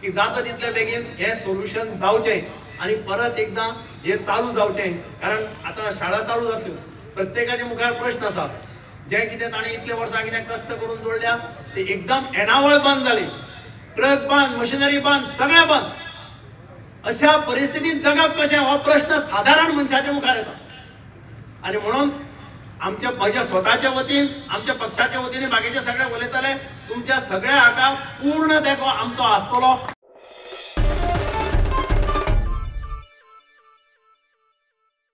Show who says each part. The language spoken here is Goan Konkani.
Speaker 1: की जाता तितले बेगीन हें सोल्युशन जावचें आनी परत एकदां हें चालू जावचें. कारण आतां शाळा चालू जातल्यो, प्रत्येकाच्या मुखार प्रश्न आसा, जें कितें ताणें इतले वर्सां कितें कश्ट करून जोडल्या ते एकदम येणावळ बंद जाली, ट्रक बंद, मशिनरी बंद, सगळें बंद. अशा परिस्थितींत जगप कशें हो प्रश्न सादारण मनशाच्या मुखार येता. आनी म्हणून आमच्या म्हज्या स्वताच्या वतीन, आमच्या पक्षाच्या वतीन बाकीचे सगळे उलयताले, तुमच्या सगळ्या हाका पूर्ण तेंको आमचो आसतलो.